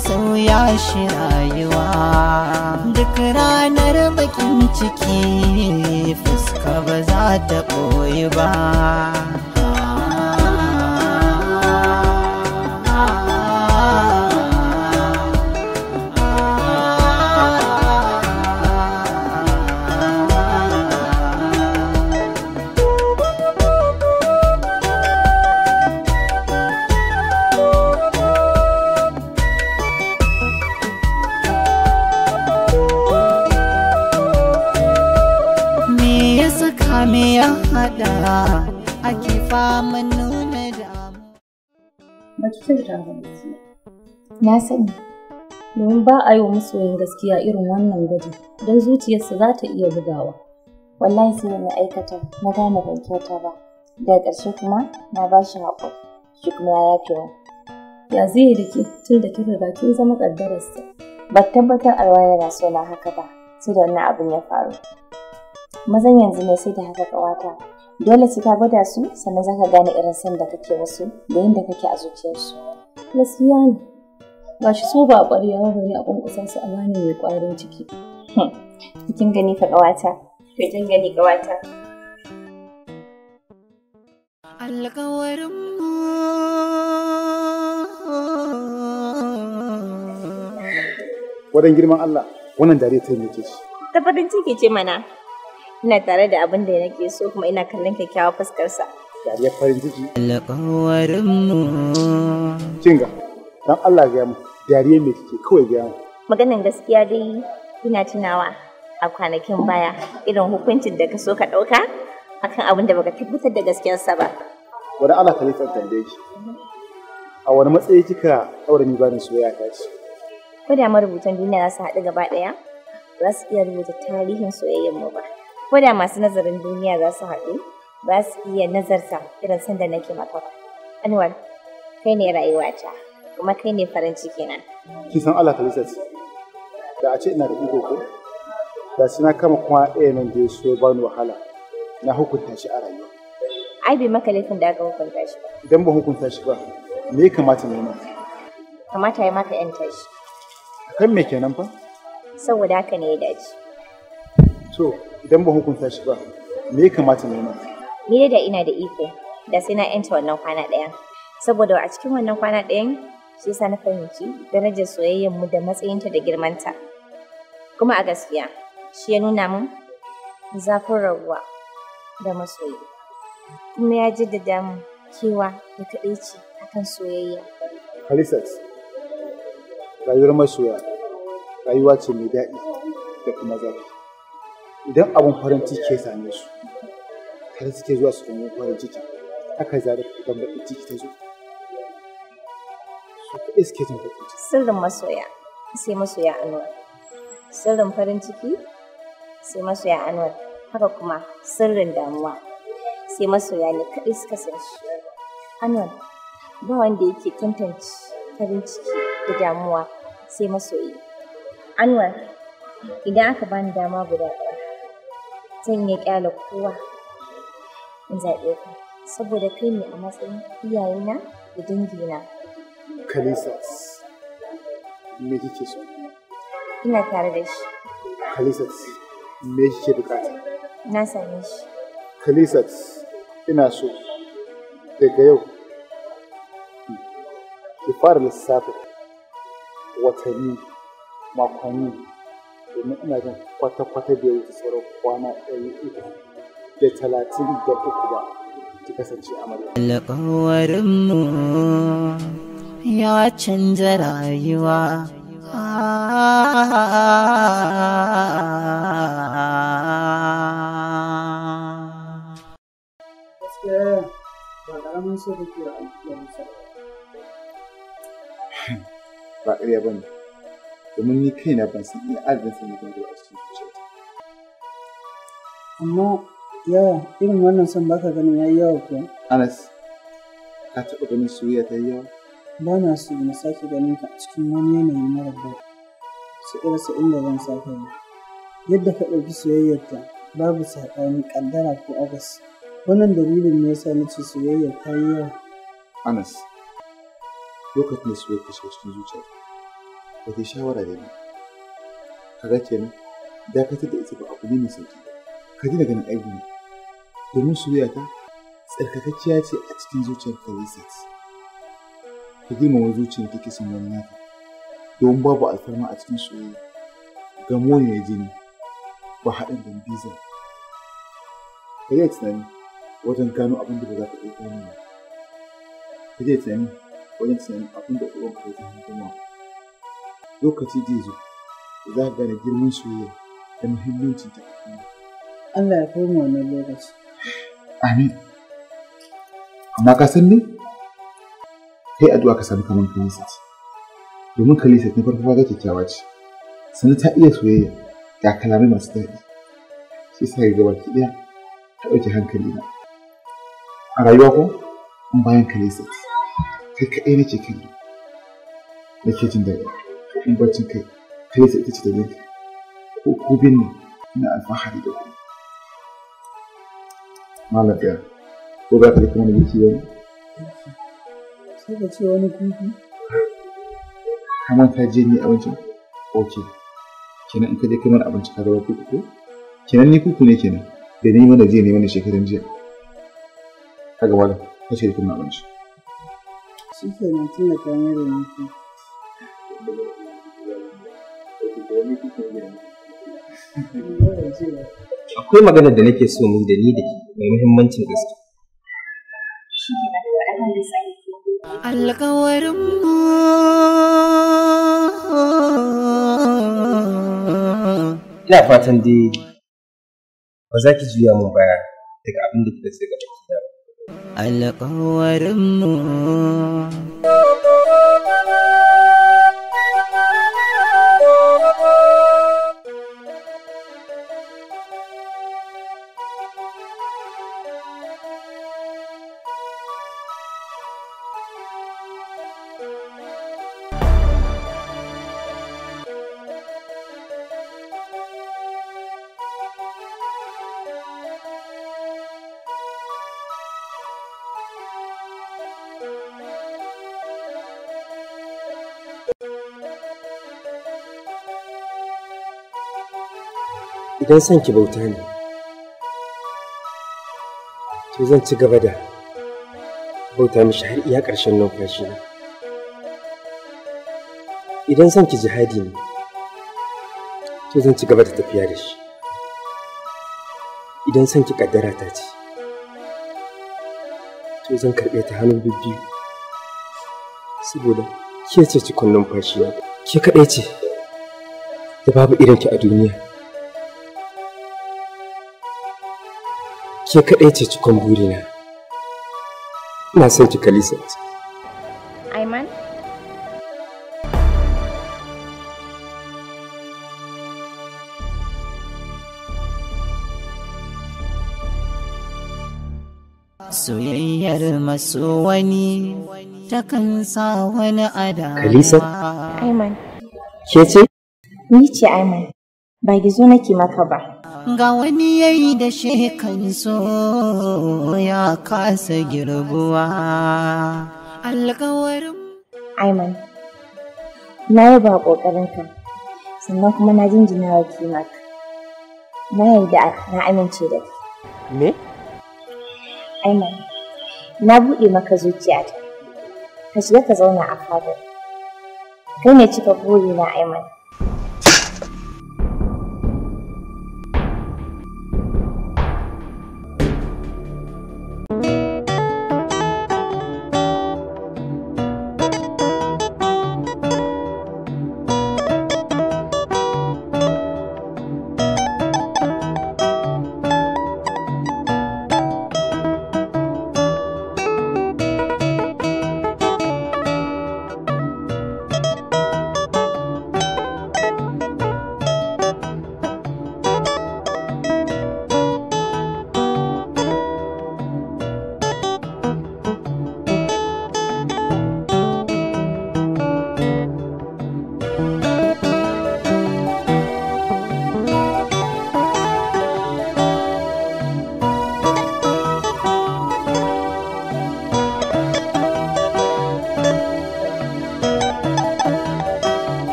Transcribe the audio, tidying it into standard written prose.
Sauya shi rayuwa duk ranar bakin ciki fuska ba za ta ɓoye ba. Me ya haɗa ake fama nuna damu. Ba ki kyauta ba gaskiya. Na sani. Domin ba a yi wa masoyin gaskiya irin wannan gwaji don zuciyarsa za ta iya bugawa. Wallahi sai na aikata na gane ban kyauta ba. Daga ƙarshe kuma na ba shi haƙuri. Shi kuma ya yafe min. Ya zai yi da ke tun da kin riga kin zama ƙaddararsa. Ba tabbatar Alwa yana so na haka ba sai da wannan abin ya faru. Mazan yanzu ne sai da haka ƙawata. Dole sai ka gwada su sannan za ka gane irin san da kake musu da yadda kake a zuciyarsu. Gaskiya ne. Ga shi su ba ƙwarya ba ne a ƙwanƙwasa su a gane mai ƙwarin ciki. Kin gani fa ƙawata. To kin gani ƙawata. Alƙawarin mu. Wadan girman Allah wannan dariya ta yi ce. Ta farin ciki ce mana. Ina tare da abin da nake so kuma ina kallon kyakkyawar fuskarsa. Dariyar farin ciki. Alƙawarin mu. Kinga, dan Allah gaya mu, dariyar me kike kawai gaya mu. Maganin gaskiya dai ina tunawa a kwanakin baya irin hukuncin da ka so ka ɗauka akan abin da baka tabbatar da gaskiyarsa ba. Wani Allah ka nisa tambaye ki. A wani matsayi kika ɗaura ni bani soyayya ta ce? Ko da marubutan duniya za su haɗu gaba ɗaya, ba za su iya rubuta tarihin soyayyar mu ba. Ko da masu nazarin duniya za su haɗu, ba su iya nazarta irin sanda nake maka ba. Anwar, kai ne rayuwata, kuma kai ne farin ciki na. Kin san Allah Khalisat, da a ce ina da iko ko? Da sai na kama kuma ɗaya nan da ya so ba ni wahala, na hukunta shi a rayuwa. Ai bai maka laifin da aka hukunta shi ba. Idan ba hukunta shi ba, me ya kamata na yi maka? Kamata ya maka ‘yanta shi. Akan me kenan fa? Saboda haka ne ya dace. To, idan ba hukunta shi ba, me ya kamata na yi maka? Ni dai da ina da iko, da sai na ‘yanta wannan kwana ɗayan. Saboda a cikin wannan kwana ɗayan, shi yasa na fahimci darajar soyayyar mu da matsayinta da girmanta. Kuma a gaskiya, shi ya nuna min zafin rabuwa da masoyi. Kuma ya jaddada min kewa da kaɗaici akan soyayya. Khalisat, rayuwar masoya rayuwa ce mai daɗi da kuma zafi. Idan abun farin ciki ya same su, tare suke zuwa su nemi farin ciki, haka zalika idan baƙin ciki ta zo. Su kaɗai suke jin baƙin ciki. Sirrin masoya sai masoya Anwar. Sirrin farin ciki sai masoya Anwar. Haka kuma sirrin damuwa sai masoya ne kaɗai suka san shi. Anwar, ba wanda yake tantance farin ciki da damuwa sai masoyi. Anwar, idan aka bani dama guda ɗaya, zan iya ƙyale kowa in zaɓe ka, saboda kai ne a matsayin iyayena da dangina. Khalisat, me kike so? Ina tare da shi. Khalisat, me kike bukata? Na same shi. Khalisat, ina so daga yau ki fara lissafin watanni, makonni, domin ina jin kwata-kwata bai wuce sauran kwana 300 2,033 ba ki kasance amarya. Alƙawarinmu ya canza rayuwa. Gaskiya ba ƙaramin so kake wa alƙawarinsa ba. Ba ƙarya ba ne, domin ni kaina ban san iya adadin sa ne gado a cikin zuciyata. Amma yaya irin wannan son baka ganin yayi yawa kuwa? Anas, ka taɓa ganin soyayya ta yi yawa? Ba na so na sake ganin ka a cikin wani yanayi mara daɗi. Sai rasa inda zan sa kaina. Yadda ka ɗauki soyayyarta babu saɓani ƙaddara ko akasi. Wannan dalilin ne yasa na ce soyayyar ta yi yawa. Anas, lokacin da soyayya ta shiga cikin zuciyata, ba ta yi shawara da ni. Kaga kenan, dakatar da ita ba abu ne mai sauƙi ba. Ka daina ganin aibu ne. Domin soyayya ta tsarkakakkiya ce a cikin zuciyar Khalisat. Ka girmama zuciyar da take son wani nata. Domin babu alfarma a cikin soyayya. Gamo ne na jini, ba haɗin gambiza. Ka daina tunani wajen gano abin da ba za ka iya ganowa. Ka daina tunani wajen tunanin abin da uwanka ya zama gama. Lokaci zai zo da za ka gane girman soyayya da muhimmancin ta a duniya. Allah ya kai mu wannan lokaci. Amin. Amma ka san me? Kai addu'a ka sami kamar Khalisat. Domin Khalisat na farko ga kyakkyawa ce. Sannan ta iya soyayya ga kalamai masu daɗi. Shi yasa ga gabaki ɗaya ta ɗauke hankali na. A rayuwa ko in bayan Khalisat kai kaɗai nake kallo. Nake jin daɗi. In baccin kai Khalisat ita ce dalilin. Ko ku bin ne ina alfahari da ku. Malam ɗaya, ko za ka je kuma girki ba ne? Sai ka ce wani kuku? Ka manta jiya ni abincin? Ok. Kenan in ka je kai mana abinci ka zama kuku ko? Kenan ni kuku ne kenan. Da ni mana jiya ne mana shekaran jiya. Kaga malam, ka ce kai mana abinci. Shi kenan tun da ka mai da ni kuku. Akwai maganar da nake so mu yi da ni da ke mai muhimmancin gaske. Shi ke nan faɗa kan da sai. Alƙawarinmu Ina fatan dai ba za ki juya min baya daga abin da kika ce ga baki na ba. Alƙawarinmu. Idan son ki bauta ne, to zan ci gaba da bauta mishi har iya ƙarshen numfashina. Idan son ki jihadi ne, to zan ci gaba da tafiya da shi. Idan son ki ƙaddara ta ce, to zan karɓe ta hannu bibbiyu. Saboda ke ce cikon numfashina, ke kaɗai ce da babu irinki a duniya. Ke kaɗai ce cikon burina. Ina son ki Khalisat. Aiman? Soyayyar maso wani takan sa wani adawa. Khalisat? Aiman. Ke ce? Ni ce Aiman. Ba gizo nake maka ba. Ga wani yayi da shekan so ya kasa girbuwa. Alƙawarin Aiman. Na yaba ƙoƙarinka. Sannan kuma na jinjina wa kimarka. Na yarda na amince da kai. Me? Aiman, na buɗe maka zuciyata. Ka shiga ka zauna a fadar. Kai ne cika burina Aiman.